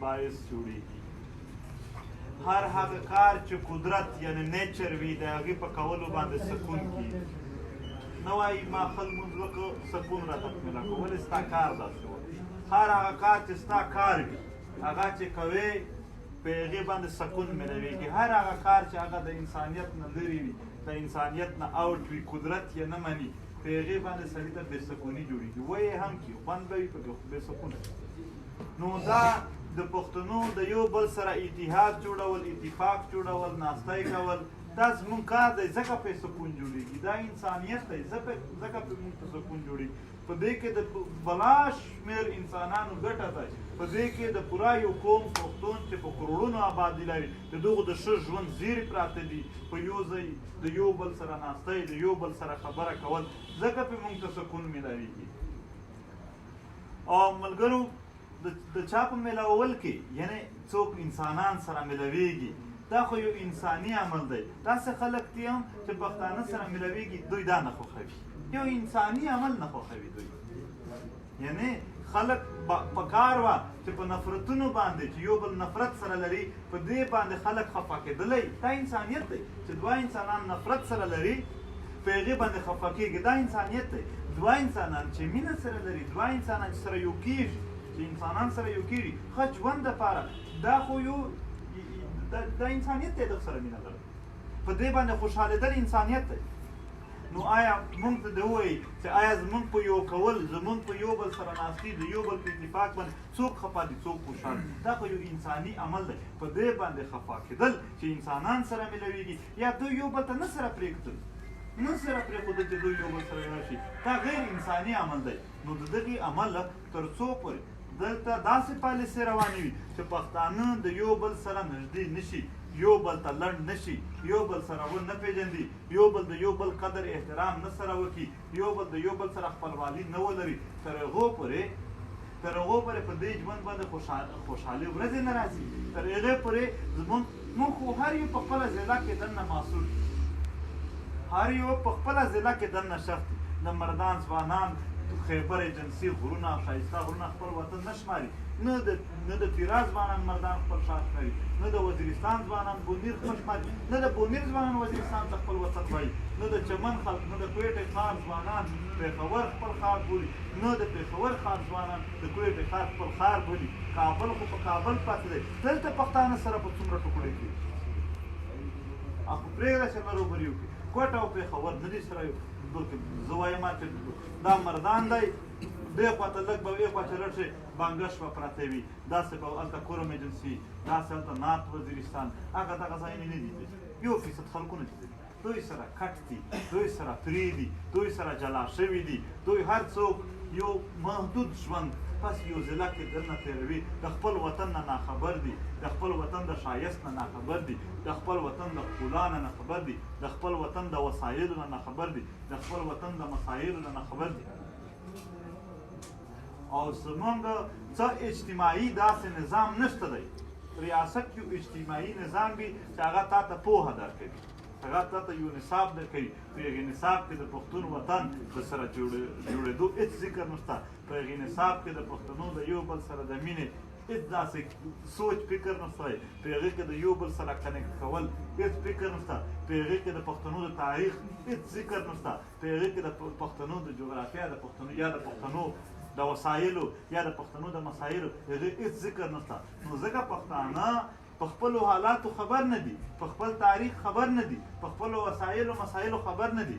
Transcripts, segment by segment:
باعث جوړیږي. هر هغه کار چې قدرت یعنی nature وي، د هغې په کولو باندې سکون کیږي. نه وایي ما ښه لمونځ وکړ، سکون راته ملا کړو، ولې ستا کار داسې و. هر هغه کار چې ستا کار وي، هغه چې کوې، په هغې باندې سکون ملاویږي. هر هغه کار چې هغه د انسانیت نه لرې وي، د انسانیت نه out وي، قدرت یې نه مني، په هغې باندې سړي ته بې سکوني جوړیږي. وایې هم کي خوند به وي پکې، خو بې سکونه. نو دا د پښتنو د یو بل سره اتحاد جوړول، اتفاق جوړول، ناستی کول، دا زمونږ کار دی، ځکه پې سکون جوړیږي. دا انسانیت دی، ځکه پې مونږ ته سکون جوړیږي. په دې کې د بلا شمېر انسانانو ګټه ده. په دې کې د پوره یو قوم پښتون چې په کروړونو آبادي لري، د دغو د ښه ژوند زیري پراته دي. په یو ځای د یو بل سره ناستی، د یو بل سره خبره کول، ځکه پې مونږ ته سکون میلاویږي. او ملګرو، د چا په میلاول کې، یعنی څوک انسانان سره میلاویږي، دا خو یو انساني عمل دی. داسې خلک دي هم چې پښتانه سره میلاویږي، دوی دا نه خوښوي، یو انساني عمل نه خوښوي دوی. یعنی خلک په کار وه چې په نفرتونو باندې، چې یو بل نفرت سره لري، په دې باندې خلک خفه کېدلی. دا انسانیت دی چې دوه انسانان نفرت سره لري، په هغې باندې خفه کېږي، دا انسانیت دی. دوه انسانان چې مینه سره لري، دوه انسانان چې سره یو کېږي، چې انسانان سره یو کېږي ښه ژوند دپاره، دا خو یو دا انسانیت دی. دغه سره مینه لرل، په دې باندې خوشحالېدل انسانیت دی. نو آیا مونږ ته د ووایي چې آیا زمونږ په یو کول، زمونږ په یو بل سره ناستي، د یو بل په اتفاق باندې څوک خفه دي، څوک خوشحال دي؟ دا خو یو انساني عمل دی. په دې باندې خفه کېدل چې انسانان سره ملویږي، یا دوی یو بل ته نه سره پرېږدل، نه سره پرېښودل چې دوی یو بل سره راشي، دا غیر انساني عمل دی. نو د دغې عمل تر څو پورې دلته داسې پالیسي روانې وي چې پښتانه د یو بل سره نږدې نشي، یو بل ته لنډ نشي، یو بل سره و نه پیژندي، یو بل د یو بل قدر احترام نه سره وکړي، یو بل د یو بل سره خپلوالي نه ولري، تر هغو پورې په دې ژوند باندې خوشحالي ورځې نه راځي. تر هغې پورې موږ خو هر یو په خپله ضلع کې دننه مسؤل، هر یو په خپله ضلع کې دننه شخص دی. د مردان ځوانان خیبر ایجنسي غرونه، ښایسته غرونه خپل وطن نه شماري، نه د تیرا ځوانان مردان خپل ښار شماري، نه د وزیرستان ځوانان بونیر خپل شماري، نه د بونیر ځوانان وزیرستان ته خپل وطن وایي، نه د چمن خلک، نه د کویټې ښار ځوانان پېښور خپل ښار بولي، نه د پېښور ښار ځوانان د کویټې ښار خپل ښار بولي. کابل خو په کابل پاتې دی. دلته پښتانه سره په څومره ټوکړې کې خو پرېږده چې لرو بریو کې کوټه او پېښور نه دي سره یو، بلکې زه وایم چې دا مردان دی، دې خوا ته لږ به یې خوا چې لږ شي بنګش به پراته وي، داسې به هلته کورم ایجنسي، داسې هلته نارت وزیرستان، هغه دغه ځایونه نه دي. 1% خلکو نه دي، دوی سره کټ دي، دوی سره پرې دي، دوی سره جلا شوي دي. دوی هر څوک یو محدود ژوند پس یو ضلع کې دننه تېروي، د خپل وطن نه ناخبر دي، د خپل وطن د ښایست نه ناخبر دي، د خپل وطن د ښکلا نه ناخبر دي، د خپل وطن د وسایلو نه ناخبر دي، د خپل وطن د مسایلو نه ناخبر دي. او زمونږ څه اجتماعي داسې نظام نشته دی. ریاست یو اجتماعي نظام وي چې هغه تا ته پوهه درکوي، هغه تا ته یو نصاب درکوي. په هغې نصاب کې د پښتون وطن د سره جوړېدو هېڅ ذکر نشته. په هغې نصاب کې د پښتنو د یو بل سره د مینې هېڅ داسې سوچ فکر نشته. په هغې کې د یو بل سره connect کول هېڅ فکر نشته. په هغې کې د پښتنو د تاریخ هېڅ ذکر نشته. په هغې کې د پښتنو د جغرافیا، د پښتنو یا د پښتنو د وسایلو یا د پښتنو د مسایلو هغې هېڅ ذکر نشته. نو ځکه پښتانه په خپلو حالاتو خبر نه دي، په خپل تاریخ خبر نه دي، په خپلو وسایلو مسایلو خبر نه دي،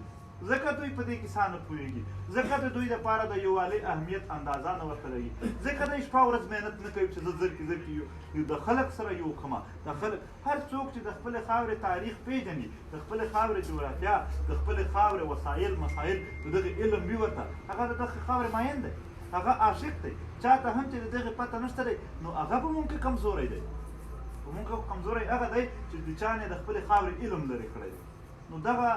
ځکه دوی په دې کیسه نه پوهېږي، ځکه د دوی دپاره د یووالي اهمیت اندازه نه ورته لګي، ځکه دوی شپه ورځ محنت نه کوي چې زه زر کې زر کې یو د خلک سره یو کړم. د خلک هر څوک چې د خپلې خاورې تاریخ پېژني، د خپلې خاورې جغرافیا، د خپلې خاورې وسایل مسایل، د دغې علم وي ورته، هغه د دغې خاورې ماین دی، هغه عاشق دی. چا ته هم چې د دغې پته نشته دی، نو هغه په مونږ کې کمزوری دی. په مونږ کې کمزوری هغه دی چې د چا نه د خپلې خاورې علم لرې کړی دی. نو دغه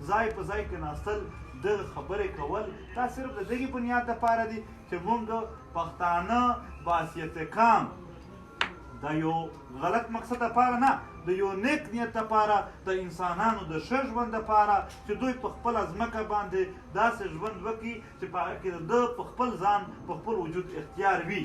ځای په ځای کې ناستل، دغه خبرې کول، دا صرف د دغې بنیاد دپاره دي چې مونږ پښتانه بحیثیت قام د یو غلط مقصد لپاره نه، د یو نیک نیت لپاره، د انسانانو د ښه ژوند لپاره، چې دوی په خپله ځمکه باندې داسې ژوند وکړي چې په هغه کې د ده په خپل ځان، په خپل وجود اختیار وي.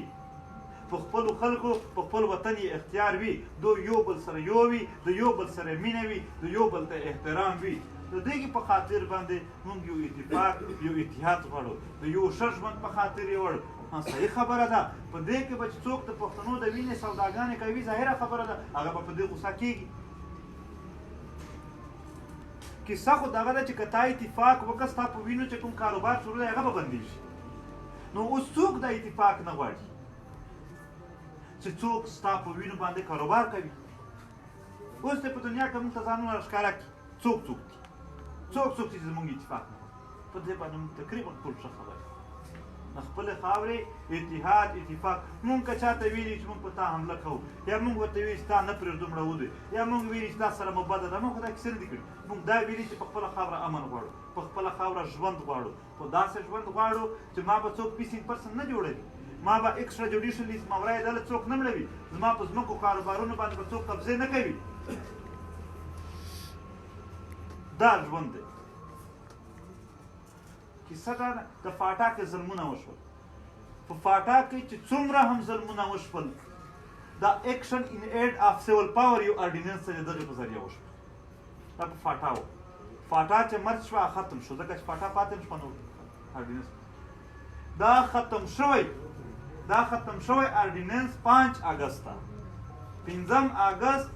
په خپلو خلکو په خپل وطن یې اختیار وي، دوی یو بل سره یو وي، د یو بل سره مینه وي، د یو بل ته احترام وي. د دې په خاطر باندې موږ یو اتفاق، یو اتحاد غواړو، د یو ښه ژوند په خاطر یې غواړو. صحیح خبره ده، په دې کې به چې څوک د پښتنو د وینې سوداګانې کوي، ظاهره خبره ده هغه به په دې غوسه کېږي. کیسه خو دغه ده چې که تا اتفاق وکړه، ستا په وینو چې کوم کاروبار شروع دی هغه به بندېږي. نو اوس څوک دا اتفاق نه غواړي چې څوک ستا په وینو باندې کاروبار کوي؟ اوس دې په دنیا کې موږ ته ځانونه راښکاره کړي، څوک څوک دي، څوک څوک چې زموږ اتفاق نه غواړي. په دې باندې موږ تقریبا ټول ښه خبر یو. د خپلې خاورې اتحاد اتفاق، مونږ که چاته ویلي چې مونږ په تا حمله کوو، یا مونږ ورته ویلي چې تا نه پرېږدو مړه ودوی، یا مونږ ویلي چې تا سره مو بده ده، مونږ خو دا کیسې نه دي کړي. مونږ دا ویلي چې په خپله خاوره امن غواړو، په خپله خاوره ژوند غواړو، خو داسې ژوند غواړو چې ما به څوک میسینګ پرسن نه جوړوي، ما به اکسټرا جوډیشلی زما ورای عدالت څوک نه مړوي، زما په ځمکو کاروبارونو باندې به څوک قبضې نه کوي. دا ژوند دی. کیسه دا ده د فاټا کې ظلمونه وشول، په فاټا کې چې څومره هم ظلمونه وشول، دا action in aid of civil power یو ارډیننس د دغې په ذریعه وشو. دا په فاټا و، فاټا چې merge شوه ختم شو، ځکه چې فاټا پاتې نه شوه، نو ارډیننس دا ختم شوی. دا ختم شوی ارډیننس 5 اګست، 5 اګست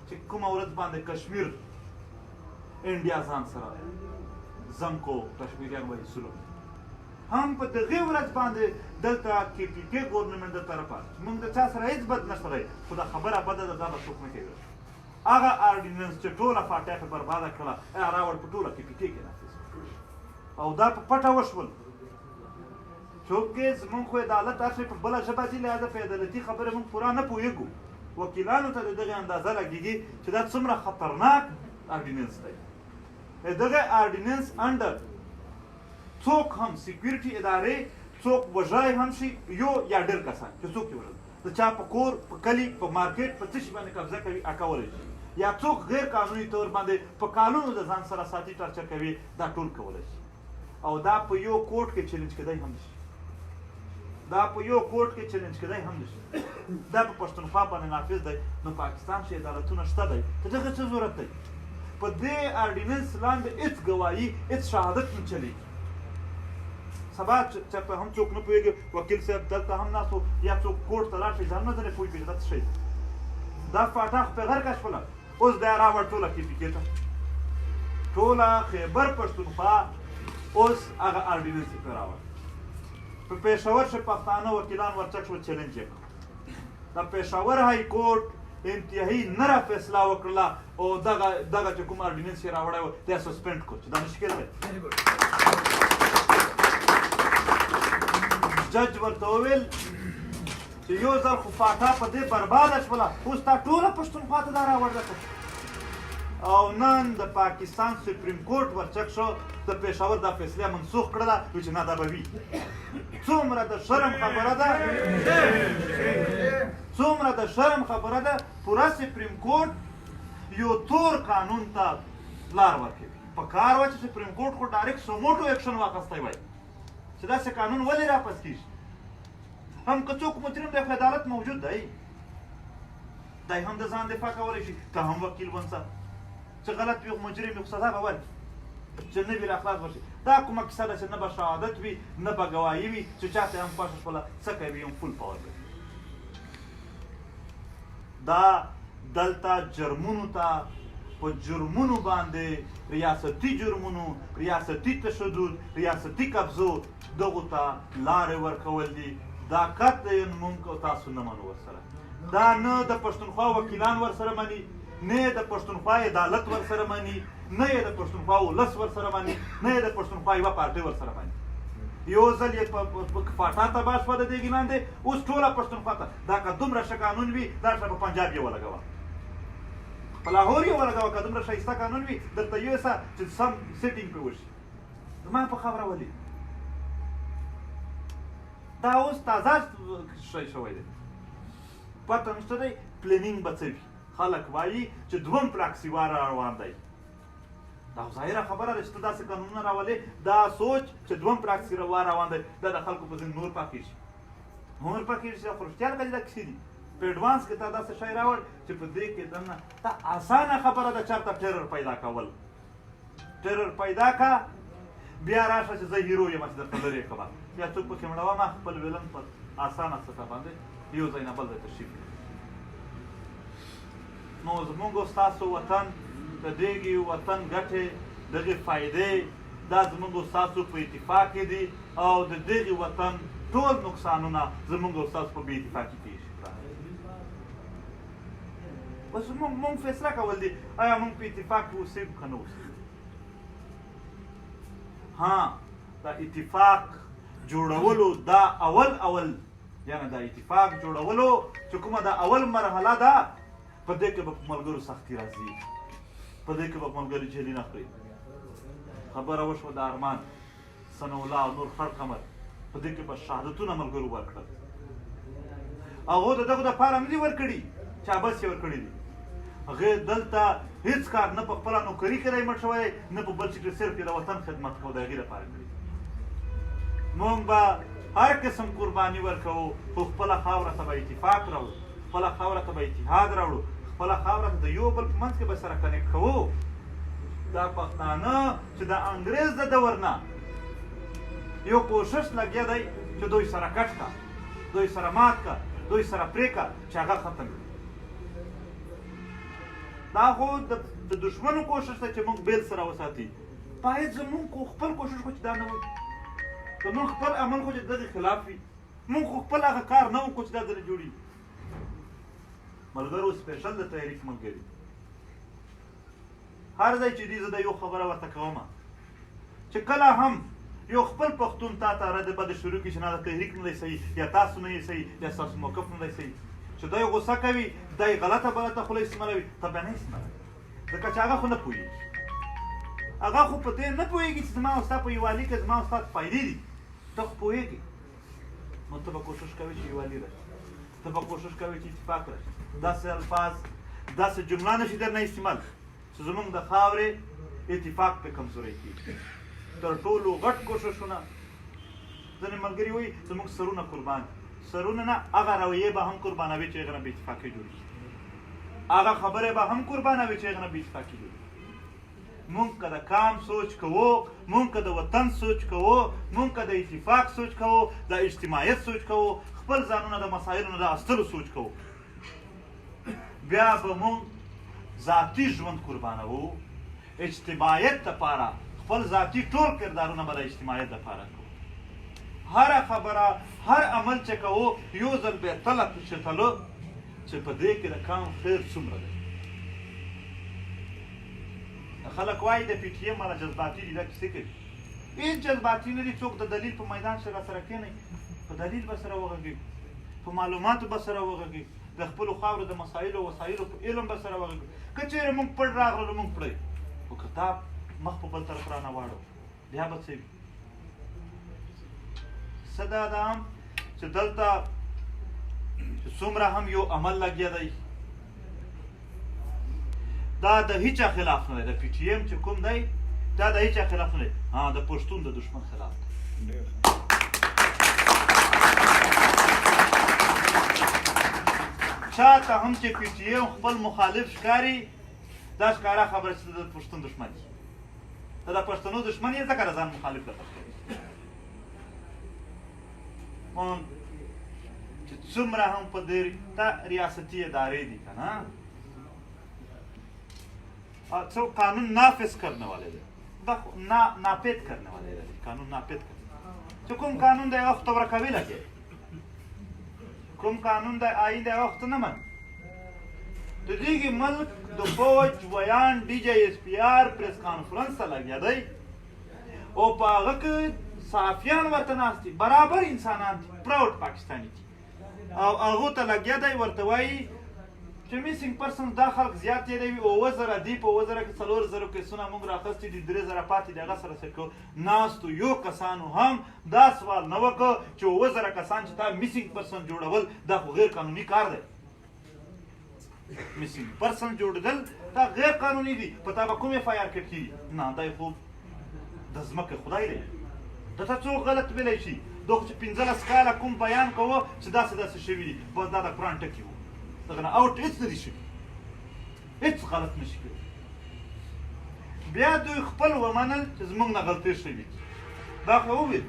چې کومه ورځ باندې کشمیر انډیا ځان سره ضم کو، کشمیریان وایي ظلم هم په دغې ورځ باندې دلته کې پي کې ګورنمنټ د طرفه موږ د چا سره هېڅ بد نشته دی، خو دا خبره بده ده، دا به څوک نه کوي. هغه ارډیننس چې ټوله فاټا پې برباده کړله، هغه راوړ په ټوله کې پي کې کې نافذ او دا په پټه وشول. چونکې زمونږ خو عدالت هر شی په بله ژبه ځي، لهذا په عدالتي خبرې موږ پوره نه پوهېږو. وکیلانو ته د دغې اندازه لګېږي چې دا څومره خطرناک ارډیننس دی. دغه ارډیننس انډر څوک هم سکیورټي ادارې څوک وژلی هم شي، یو یا ډېر کسان چې څوک یې وژل، د چا په کور، په کلي، په مارکیټ، په څه شي باندې قبضه کوي، کولی شي، یا څوک غیر قانوني طور باندې په کالونو د ځان سره ساتي، ټارچر کوي، دا ټول کولی شي. او دا په یو کورټ کې چیلنج کېدای هم نشي، دا په یو کورټ کې چیلنج کېدای هم نشي. دا په پښتونخوا باندې نافذ دی، نو پاکستان کې عدالتونه شته دی، ته دغه څه ضرورت دی؟ په دې ارډیننس لاندې هېڅ ګواهي، هېڅ شهادت نه چلېږي. سبا چېرته هم څوک نه پوهېږي، وکیل صاحب دلته هم ناست و، یا څوک کورټ ته لاړ شي، ځان نه ځنې پوه پېژني دا څه شی دی. دا فاټا خو پرې غرقه شوله، اوس دا راوړ ټوله کې پي کې ته، ټوله خیبر پښتونخوا اوس هغه ارډیننس یې پرې راوړ. په پېښور کښې پښتانه وکیلان ورچک شول، چیلنج یې کړ. د پېښور های کورټ انتهایی نره فیصله وکړله او دغه دغه چې کوم ارډیننس یې راوړی و، دا سسپند کړ چې دا نشي کېدلی. جج ورته وویل چې یو ځل خو فاټا په دې برباده شوله، اوس تا ټوله پښتونخوا ته دا راوړله. او نن د پاکستان سپریم کورټ ورچک شو، د پېښور دا فیصله منسوخ کړله چې نه دا به وي. څومره د شرم خبره ده، څومره د شرم خبره ده. پوره سپریم کورټ یو تور قانون ته لار ورکوي. په کار وه چې سپریم کورټ خو ډایرکټ سوموټو اکشن واخیستی وای چې داسې قانون ولې راپس کېږي. هم که څوک مجرم دی خو عدالت موجود دی، دی هم د ځان دفاع کولی شي، ته هم وکیل ونسه چې غلط وي مجرم وي خو سزا به ورکړي، چې نه وي راخلاص به شي. دا کومه کیسه ده چې نه به شهادت وي، نه به ګواهي وي، چې چاته هم خوښه شوله څه کوي، هم فول پاور لري. دا دلته جرمونو ته په جرمونو باندې ریاستي جرمونو، ریاستي تشدد، ریاستي قبضو دغو ته لارې ورکول دي. دا قطعاً مونږ او تاسو نه منو ورسره. دا نه د پښتونخوا وکیلان ورسره مني، نه د پښتونخوا عدالت ورسره مني، نه یې د پښتونخوا ولس ورسره مني، نه یې د پښتونخوا یوه پارټۍ ورسره مني. یو ځل یې په فاټا تباه شوه د دې لاندې، اوس ټوله پښتونخوا ته دا که دومره ښه قانون وي، دا ښه په پنجاب یې ولګوه، په لاهور یې ولګوه، که دومره ښایسته قانون وي دلته یوسه چې سم سیټینګ پرې وشي. زما په خبره ولې دا اوس تازه شی شوی دی، پته نشته دی پلانینګ به څه وي. خلک وایي چې دوم پراکسي وار روان دی. دا خو ظاهره خبره ده چې ته داسې قانونونه راولې، دا سوچ چې دوم پراکسي وار روان دی، دا د خلکو په ذهن نور پاکېږي. عمر پکې چې خو رښتیا لکه دا کیسې دي. په اډوانس کې تا داسې شی راوړ چې په دې کې دننه تا اسانه خبره ده چرته ټیرر پیدا کول. ټیرر پیدا کا، بیا راشه چې زه هیرو یم چې درته لرې کړم، بیا څوک پکې مړوه ما خپل ویلن په اسانه سطح باندې یو ځای نه بل ځای ته شیفټ. نو زمونږ ستاسو وطن د دې وطن ګټې، دغې فایدې دا زمونږ ستاسو په اتفاق کې دي، او د دغې وطن ټول نقصانونه زمونږ ستاسو په بې اتفاقي کېږي. بس مونږ فیصله کول دي آیا مونږ په اتفاق کې اوسېږو که نه اوسېږو. ها، دا اتفاق جوړولو دا اول اول، یعنی دا اتفاق جوړولو چې کومه دا اول مرحله ده، په دې کې به په ملګرو سختي راځي، په دې کې به په ملګرو جهلي نه خوري. خبره وشوه د ارمان ثناءالله او نور خړ قمر، په دې کې به شهادتونه ملګرو ورکړل. هغو د دغو دپاره نه دي ورکړي چې عبث یې ورکړي دي. هغې دلته هېڅ کار نه په خپله نوکري کې دی مړ شوی، نه په بل څه کې، صرف یې د وطن خدمت کو، د هغې دپاره کړي. مونږ به هر قسم قرباني ورکوو، خو خپله خاوره ته به اتفاق راوړو، خپله خاوره ته به اتحاد راوړو، خپله خاوره ته د یو بل په منځ کې به سره کنیکټ کوو. دا پښتانه چې د انګرېز د دور نه یو کوشش لګیا دی چې دوی سره کټ کا، دوی سره مات کا، دوی سره پرې کا، چې هغه ختم کړي. دا خو د دښمنو کوشش دی چې موږ بېل سره وساتي. باید زموږ خپل کوشش خو چې دا نه وي، زموږ خپل عمل خو چې دغې خلاف وي، موږ خو خپل هغه کار نه وکړو چې دا ځنې جوړېږي. ملګرو سپیشل د تحریک ملګري هر ځای چې دي، زه د یو خبره ورته کوم چې کله هم یو خپل پښتون تا ته رد بد شروع کړي چې نه، دا تحریک نه دی صحیح، یا تاسو نه یې صحیح، یا ستاسو موقف نه دی صحیح، چې دی غوسه کوي، دی غلطه بلطه خوله استعمالوي، ته بیا نه استعمالوي، ځکه چې هغه خو نه پوهېږي، هغه خو په دې نه پوهېږي چې زما او ستا په یووالي کې زما او ستا فایدې دي. ته خو پوهېږې، نو ته به کوشش کوې چې یووالي راشي، ته به کوشش کوې چې اتفاق راشي. داسې الفاظ، داسې جمله نشي درنه استعمال چې زمونږ د خاورې اتفاق په کمزوري کېږي. تر ټولو غټ کوششونه، ځینې ملګري وایي زموږ سرونه قربان، سرونه نه، هغه رویې به هم قربانوي چې هغه نه بې اتفاقي جوړېږي، هغه خبرې به هم قربانوي چې هغه نه بې اتفاقي جوړېږي. مونږ که د کام سوچ کوو، مونږ که د وطن سوچ کوو، مونږ که د اتفاق سوچ کوو، د اجتماعیت سوچ کوو، خپل ځانونه د مسایلو نه د استلو سوچ کوو، بیا به مونږ ذاتي ژوند قربانوو اجتماعیت لپاره، خپل ذاتي ټول کردارونه به د اجتماعیت لپاره کوو. هره خبره، هر عمل چې کوو، یو ځل بیا تله چې تلو چې په دې کې د کام خیر څومره دی. خلک وایي د پي ټي ایم والا جذباتي دي، دا کیسې کوي. هېڅ جذباتي نه دي. څوک د دلیل په میدان سره سره کښېنئ، په دلیل به سره وغږېږو، په معلوماتو به سره وغږېږو، د خپلو خاورو د مسایلو وسایلو په علم به سره وغږېږو. که چېرې موږ پړ راغلو موږ پړی، خو که تا مخ په بل طرف رانه واړو بیا به څه وي؟ څه دا ده هم چې دلته چې څومره هم یو عمل لګیا دی، دا د هیچا خلاف نه دی. د پي ټي ایم چې کوم دی دا د هیچا خلاف نه دی، ها، د پښتون د دښمن خلاف دی. چاته هم چې پي ټي ایم خپل مخالف ښکاري، دا ښکاره خبره چې د پښتون دښمن دی، ته د پښتنو دښمن یې، ځکه د ځان مخالف درته ښکاري. مونږ چې څومره هم په دې دا ریاستي ادارې دي که نه، څو قانون نافذ کرنے والے دي، دا ناپید کرنے والے دي، قانون ناپید کرنے چې کوم قانون دی وخت ورکوي لګي، کوم قانون دی آئین دی وخت نه مني. د دې ملک د فوج ویان ډي جي اس پي آر پریس کانفرنس ته لګیا دی، او په هغه کې صحافیان ورته ناست دي، برابر انسانان دي، پراود پاکستاني دي، او هغه ته لګیا دی ورته وایي چې میسنګ پرسن دا خلک زیات تېروي، 7000 دي، په 7000 کې 4000 کیسونه موږ راخستي دي، 3000 پاتې دي. هغه سره څه کوو؟ ناستو یو کسانو هم دا سوال نه وکړ چې 7000 کسان چې تا میسنګ پرسن جوړول دا خو غیر قانوني کار دی، میسنګ پرسن جوړېدل دا غیر قانوني دي، په تا به کوم اف آی آر کټ کېږي؟ نه، دی خو د ځمکې خدای دی، ده ته څوک غلط ویلی شي؟ دوی چې 15 کاله کوم بیان کوو چې داسې داسې شوي دي، بس دا د قرآن ټکي وو، دغه نه اوټ هېڅ نه دي شوي، هېڅ غلط نه شي کړی. بیا دوی خپل ومنل چې زمونږ نه غلطۍ شوي دي. دا خو وویل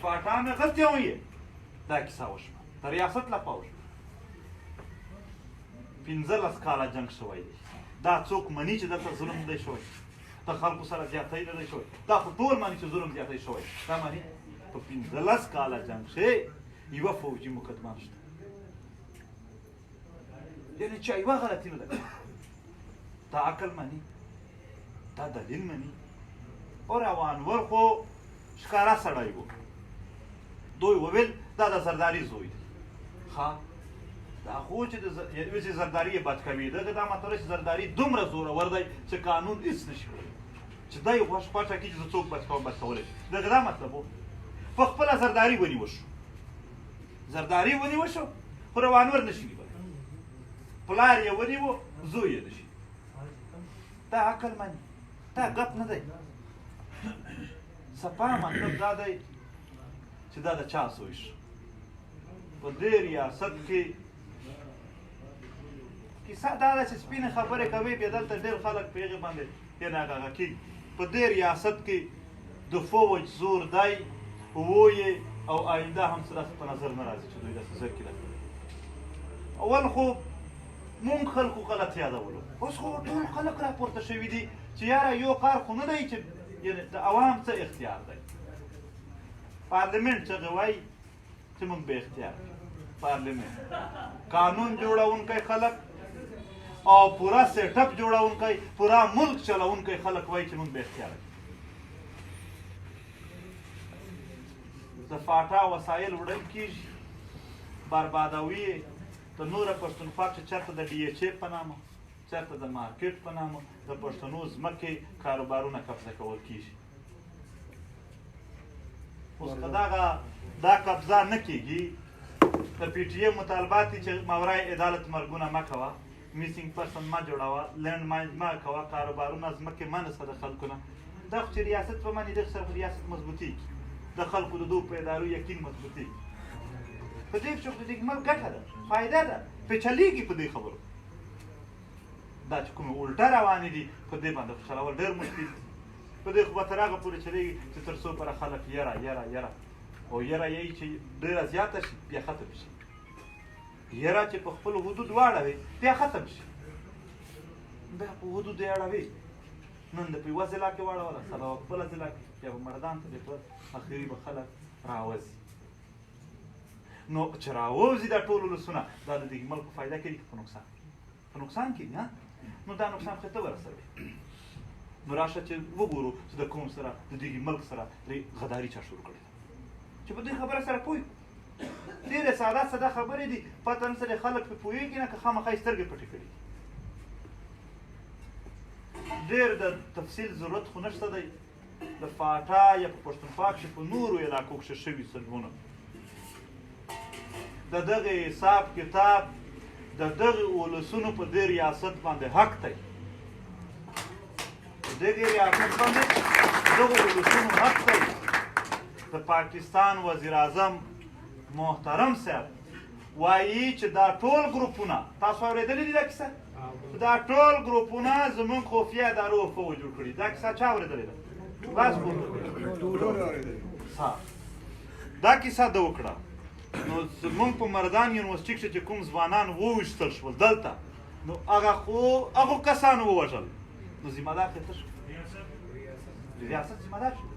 فاټا مې غلطي وایي، دا کیسه وشوه د ریاست لخوا وشوه. 15 کاله جنګ شوی دی، دا څوک مني چې دلته ظلم دی شوی، د خلکو سره زیاتی نه دی شوی؟ دا خو ټول مني چې ظلم زیاتی شوی. دا مني په 15 کاله جنګ کښې یوه فوجي مقدمه نشته، یعنې چا یوه غلطي نه ده کړې. دا عقل مني، دا دلیل مني. او روانور خو ښکاره سړی و، دوی وویل دا د زرداري زوی دی. ښه دا خو چې چې زرداري یې بچ کوي، دغه دا مطلب چې زرداري دومره زورور دی چې قانون هېڅ نه شي کړی، چې دی خوښه کړي چې زه څوک بچ کوم بچ کولی شي. دغه دا مطلب و. په خپله زرداري ونیول شو، زرداري ونیول شو، خو روانور نه شي نیولی. پلار یې ونیو، زوی یې نه شي. دا عقل مني، دا ګپ نه دی. صفا مطلب دا دی چې دا د چا زوی شو. په دې ریاست کې کیسه دا ده چې سپینې خبرې کوي، بیا دلته ډېر خلک په هغې باندې یعنې هغه کېږي. په دې ریاست کې د فوج زور دی وو یې، او آینده هم څه داسې په نظر نه راځي چې دوی داسې زر کې داسې. اول خو مونږ خلکو غلط یادولو، اوس خو ټول خلک راپورته شوي دي چې یاره یو کار خو نه دی چې یعنې د عوام څه اختیار دی. پارلمنټ چغې وایي چې مونږ به اختیار، پارلمنټ قانون جوړونکی خلک او پورا setup جوړونکی، پورا ملک چلوونکی خلک وایي چې مونږ به اختیار. د فاټا وسایل وړل کېږي، بربادوي یې. د نوره پښتونخوا چې چېرته د ډي ایچ ای په نامه، چېرته د مارکیټ په نامه د پښتنو ځمکې کاروبارونه قبضه کول کېږي. اوس که دغه دا قبضه نه کېږي، د پي ټي ایم مطالبات دي چې ماورای عدالت مرګونه مه کوه، missing person مه جوړوه، land mines مه کوه، کاروبارونه ځمکې مه نیسه د خلکو نه. دا خو چې ریاست په مني، دغه سره خو ریاست مضبوطېږي، د خلکو د دوی په ادارو یقین مضبوطېږي. په دې کښې خو د دې ملک ګټه ده، فایده ده، پرې چلېږي په دې خبرو. دا چې کومې الټه روانې دي په دې باندې خو چلول ډېر مشکل دي. په دې خو به تر هغه پورې چلېږي چې تر څو پره خلک یره یره یره او یره یې چې ډېره زیاته شي بیا ختم شي، یره چې په خپل حدود واړوي بیا ختم شي، بیا په حدود یې اړوي. نن د په یوه ضلع کې واړوله، سبا په بله ضلع کې، بیا به مردان ته بیا اخري به خلک راوځي. نو چې راووځي دا ټول ولسونه، دا د دې ملک په فایده کې دي که په نقصان؟ په نقصان کې دي. نو دا نقصان خو ته ورسوې. نو راشه چې وګورو چې د قوم سره د دې ملک سره غداري چا شروع کړې ده، چې په دې خبره سره پوه ډېرې ساده ساده خبرې دي، پته نه سره خلک پرې پوهېږي نه، که خامخا یې سترګې پټې کړي دي. ډېر د تفصیل ضرورت خو نشته دی. د فاټا یا په پښتونخوا کښې په نورو علاقو کښې شوي ظلمونه، د دغه حساب کتاب د دغه ولسونو په دې ریاست باندې حق دی، په دغه ریاست باندې دغه ولسونو حق دی. د پاکستان وزیر اعظم محترم صاحب وایي چې دا ټول ګروپونه، تاسو اورېدلي دي دا کیسه؟ دا ټول ګروپونه زمونږ خفیه ادارو فوج جوړ کړي. دا کیسه چا اورېدلې ده؟ لاس پورته کړئ. دا کیسه ده وکړه. نو زمونږ په مردان یونیورسټي کښې چې کوم ځوانان وویشتل شول دلته، نو هغه خو هغو کسانو ووژل، نو ذمه دار خو څه شو؟ ریاست ذمه دار شو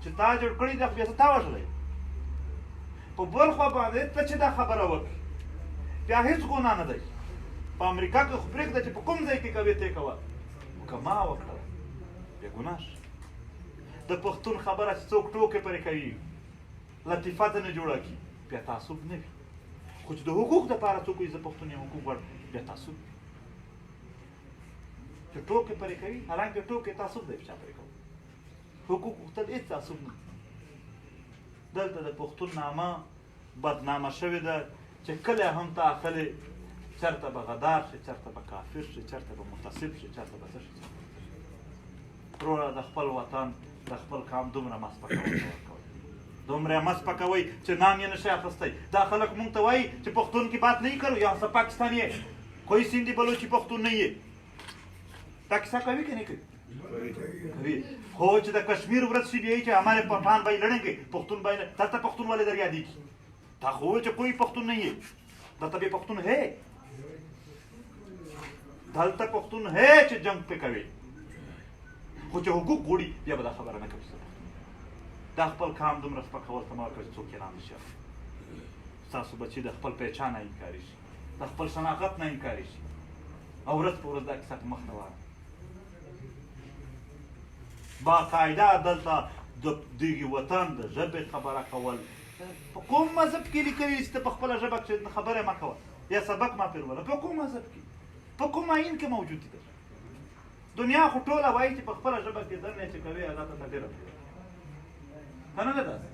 چې تا جوړ کړی دا خو بیا تا وژلی. په بل خوا باندې ته چې دا خبره وکړې بیا هېڅ ګناه نه دی. په امریکا کې خو پرېږده چې په کوم ځای کې کوې ته کوه، خو که ما وکړه بیا ګناه شو. د پښتون خبره چې څوک ټوکې پرې کوي، لطیفه ته نه جوړه کړي، بیا تعصب نه وي. خو چې د حقوق دپاره څوک وایي زه پښتون یم حقوق غواړم، بیا تعصب وي. چې ټوکې پرې کوي، حالانکه ټوکې تعصب دی، په چا پرې کوي. حقوق غوښتل هېڅ تعصب نه. دلته د پښتون نامه بدنامه شوې ده چې کله هم ته اخلې چېرته به غدار شي، چېرته به کافر شي، چېرته به متعصب شي، چېرته به څه شي. وروره د خپل وطن د خپل قام دومره مه سپکوه ورکوئ. دومره مه سپکوئ چې نام یې نشئ اخیستی. دا خلک مونږ ته وایي چې پښتون کې بات نه کرو، یو څه پاکستانی یې، کوئی سندي بلوچي پښتون نه یې. دا کیسه کوي که نه کوي؟ کوي. خو چې د کشمیر ورځ شي بیا چې ہمارے پټان بھائی لړیں گے، پښتون بھائی نه، تاسو پښتون والے در یادېږي. تا خو وویل چې کوئی پښتون نه یې، دلته بیا پښتون هې، دلته پښتون هې چې جنګ پې کوي، خو چې حقوق غواړي بیا به دا خبره نه کوي. دا خپل کام دومره سپکول ته مه ورکوئ چې څوک یې نام نشي اخیستی. ستاسو بچي د خپل پهچان نه انکاري شي، د خپل شناخت نه انکاري شي، او ورځ په ورځ دا کیسه په مخ روانه. باقاعده دلته د دغې وطن د ژبې خبره کول په کوم مذهب کې لیکلي چې ته په خپله ژبه کښې خبره مه کوه یا سبق ما پرې وله؟ په کوم مذهب کې، په کوم آیین کې موجود دي؟ دنیا خو ټوله وایي چې په خپله ژبه کې دننه چې کوې هغه ته ډېره پرېږده، که نه ده داسې؟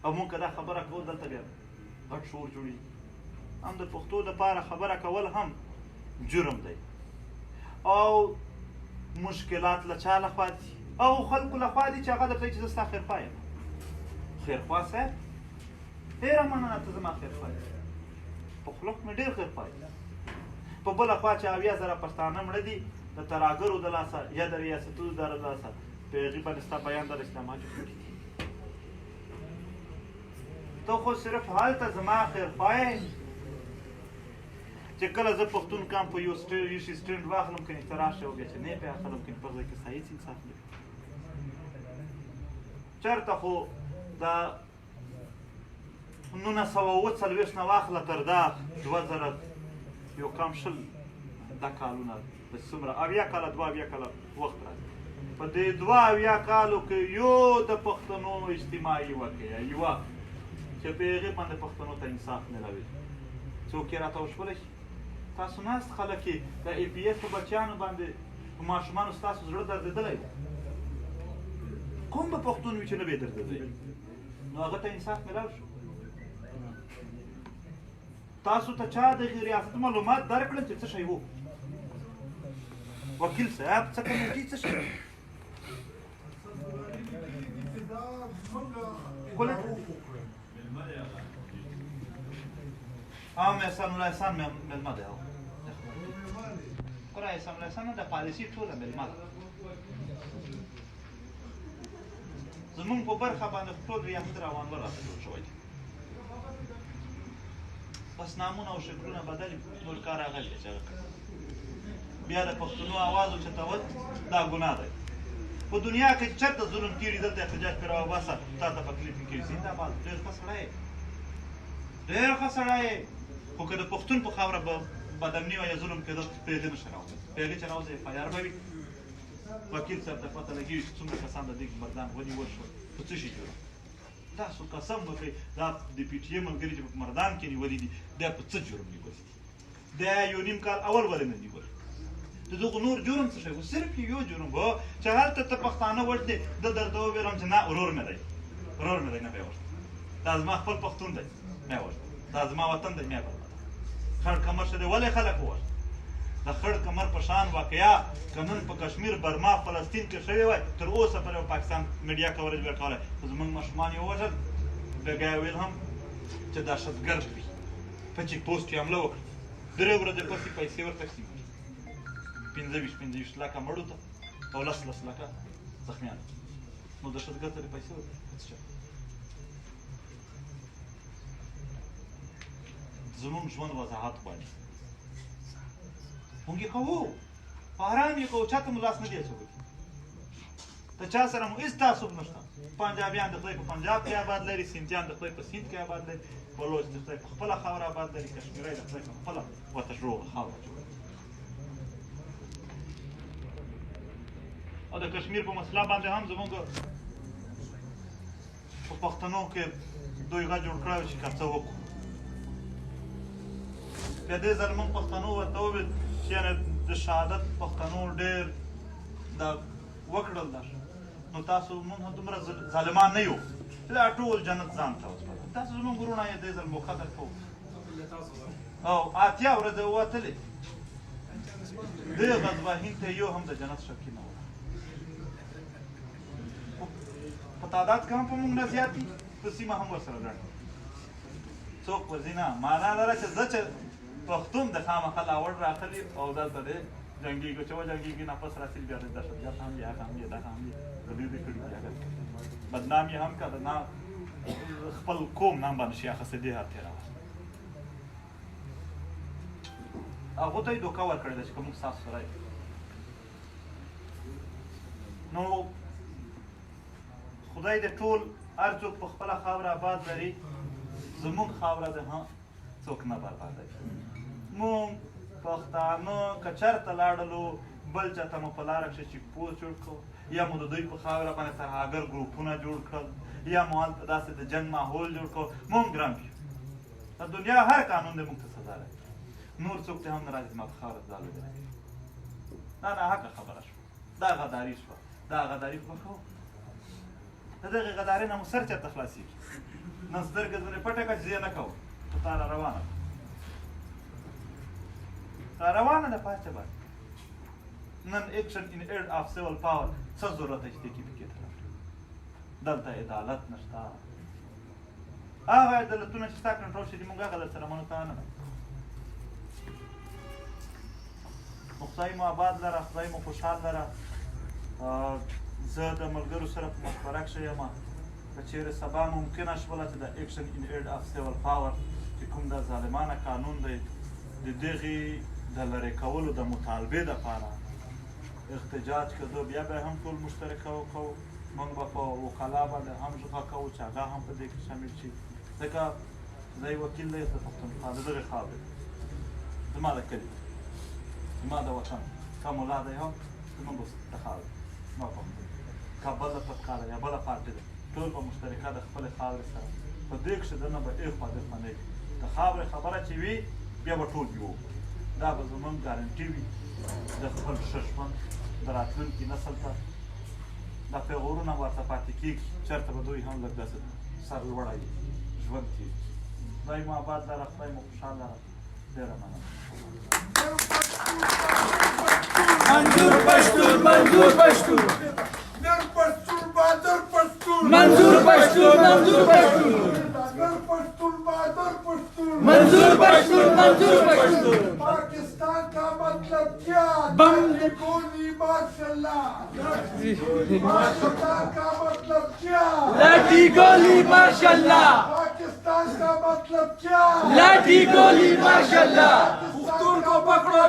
او موږ که دا خبره کوو دلته بیا غټ شور جوړېږي. هم د پښتو دپاره خبره کول هم جرم دی، او مشکلات له چا لخوا دي؟ او خلکو لخوا دي چې هغه درته وایي چې زه ستا خیرخواه یم. خیرخواه صاحب ډېره مننه، ته زما خیرخواه یې، په خوله خو مې ډېر خیرخواه یې. په بله خوا چې 70,000 پښتانه مړه دي د تراګرو د لاسه یا د ریاستونو د لاسه، په هغې باندې ستا بیان د اسلامات جوړ کړي دي. ته خو صرف هلته زما خیرخواه یې چې کله زه پښتون کام په یو شي سټینډ واخلم کنې ته راشه او بیا چې نه یې پرې اخلم کنې په ځای کې ستا هېڅ انصاف نه وي. چېرته خو د 1947 نه واخله تر دا 2000 یو کم شل دا کالونه د څومره 70 کاله 72 کاله وخت راځي. په دې 72 کالو کې یو د پښتنو اجتماعي واقعه یوه چې په هغې باندې پښتنو ته انصاف ملاوي څوک یې راته وښولی شي؟ تاسو ناست خلک یې د ای پي ایس په بچیانو باندې په ماشومانو ستاسو زړه دردېدلی و، کوم به پښتون وي چې نه به یې دردېدلی؟ نو هغه ته انصاف ملاو شو. تاسو ته چا د ریاست معلومات درکړل چې څه شی وو؟ وکیل صاحب څه کمیټي څه شی؟ هم احسان الله احسان مېلمه دی. قرآن احسان الله احسان د پالیسي ټوله مېلمه ده. زمونږ په برخه باندې ټول ریاست روان راته جوړ شوی دی، بس نامونه او شکلونه بدل، نور کار راغلی چې هغه کړی. بیا د پښتنو اواز اوچتول دا ګناه دی. په دنیا کې چېرته ظلم کېږي دلته احتجاج پرې راوباسه، تا ته تکلیف نه کېږي. زنده باد، ډېر ښه سړی، ډېر ښه سړی. خو که د پښتون په خاوره بدامني وه یا ظلم کېده په هغې نه شي راوځي، په هغې چې راوځي اف آی آر به وي. وکیل صاحب ته پته لګېږي چې څومره کسان د دې مردان ونیول شول، په څه شي جرم؟ تاسو قسم وکړئ دا د پي ټي ایم ملګري چې په مردان کې نیولي دي دا په څه جرم نیولي دي؟ دا یو نیم کال اول ولې نه نیول؟ د دغو نور جرم څه شی و؟ صرف یو جرم و چې هلته ته پښتانه وژنې، ده درته وویلم چې نه ورور مې دی، ورور مې دی، نه به یې وژنم، دا زما خپل پښتون دی، مې وژنم، دا زما وطن دی، مې بربادوم. خړ کمر شه دی ولې خلک ووژنم؟ د خړ کمر په شان واقعیا که نن په کشمیر، برما، فلسطین کې شوې وای تر اوسه پورې به پاکستان میډیا کوریج ورکولی، خو زموږ ماشومان یې ووژل. بېګا یې ویل هم چې دهشتګرد وي، په چیک پوسټ یې حمله وکړه، 3 ورځې پس یې پیسې ور تقسیم کړې، 25 لکه مړو ته او 10 لکه زخمیانو ته. نو دهشتګرد ته دې پیسې ورکړې څه چل؟ زموږ ژوند وضاحت غواړي، موږ یې کوو، په آرام یې کوو، چا ته مو لاس نه دی اچولی، د چا سره مو هېڅ تعصب نشته. پنجابیان د خدای په پنجاب کې آباد لري، سندیان د خدای په سند کې آباد لري، بلوچ د خدای په خپله خاوره آباد لري، کشمیری د خدای په خپله ورته روغه خاوره جوړوي. او د کشمیر په مسله باندې هم زموږ په پښتنو کې دوی غږ جوړ کړی چې که څه وکړو. بیا دې ځل موږ پښتنو ورته وویل چې یعنې د شهادت پښتنو ډېر دا وکړل دا، نو تاسو موږ هم دومره ظالمان نه یو چې دا ټول جنت ځان ته وسپارو. تاسو زموږ وروڼه یې، دې ځل موقع درکوو. او 80 ورځې ووتلې، دې غزوه هند ته یو هم د جنت شوقي نه و. په تعداد کې هم په موږ نه زیات دي، په سیمه هم ورسره ګڼ څوک وځي نه. معنا دا ده چې زه چې پښتون د خامخا لاوړ راخلي او دلته دی جنګېږي، چې وجنګېږي نه پس راسي بیا د دهشتګرد هم یې، هغه هم یې، دغه هم یې، د دوی دې کړي دي، هغه بدنام یې هم که نه خپل قوم نام باندې شي اخیستی، دې هر تېره هغو ته یې دوکه ورکړې ده چې که موږ ستاسو سره یو. نو خدای دې ټول هر څوک په خپله خاوره آباد لري، زموږ خاوره دې هم څوک نه بربادوي. موږ پښتانه که چېرته لاړلو بل چاته مو په لاره کښې چیک پوسټ جوړ کړو، یا مو د دوی په خاوره باندې ترهګر ګروپونه جوړ کړل، یا مو هلته داسې د جنګ ماحول جوړ کړو، موږ ګرم یو. د دنیا هر قانون دی موږ ته سزا لري، نور څوک ته هم نه راځي زما په خاوره ځال وګرځي. دا ناحقه خبره شوه، دا غداري شوه، دا غداري خو به کوو. د دغې غداري نه مو سر چېرته خلاصېږي؟ نن سترګه ځنې پټه کړه چې زه یې نه کوم، خو تا را روانه ده، را روانه ده په هر څه باندې. نن Action in Aid of Civil Power څه ضرورت دی چې دې کې پکې ته راوړي؟ دلته عدالت نشته. هغه عدالتونه چې ستا کنټرول شي موږ هغه در سره منو، تا نه منو. نو خدای مو آباد لره، خدای مو خوشحال لره. زه د ملګرو سره په مشوره کښې یم، که چېرې سبا ممکنه شوله چې د Action in Aid of Civil Power چې کوم دا ظالمانه قانون دی د دغې د لرې کولو د مطالبې دپاره احتجاج کېدو، بیا به هم ټول مشترکه وکړو. موږ به په وکلا باندې هم غږ کوو چې هغه هم په دې کې شامل شي، ځکه زه یې وکیل دی د پښتونخوا د دغې خاورې، زما د کلي، زما د وطن، که ملا دی هم زموږ د خاورې، زما پښتون، که بله طبقه ده یا بله پارټي ده، ټول به مشترکه د خپلې خاورې سره په دې کښې دنه به اخوا دېخوا نه وي. د خاورې خبره چې وي بیا به ټول یو، دا به زموږ ګارنټي وي د خپل ښه ژوند د راتلونکي نسل ته. دا پیغورونه ورته پاتې کېږي، چېرته به دوی هم لږ داسې سر لوړی ژوند تېر کړي. خدای مو آباد لره، خدای مو خوشحال لره. ډېره مننه. منظور پښتون، منظور پښتون، نر پښتون، بادر پښتون، منظور پښتون، منظور پښتون، نر پښتون، بادر پښتون، منظور پښتون، منظور پښتون. پاکستان کا مطلب کیا؟ بم گولی ماشاءاللہ۔ پاکستان کا مطلب کیا؟ لاٹھی گولی ماشاءاللہ۔ پاکستان کا مطلب کیا؟ لاٹھی گولی ماشاءاللہ۔ پښتون کو پکڑو۔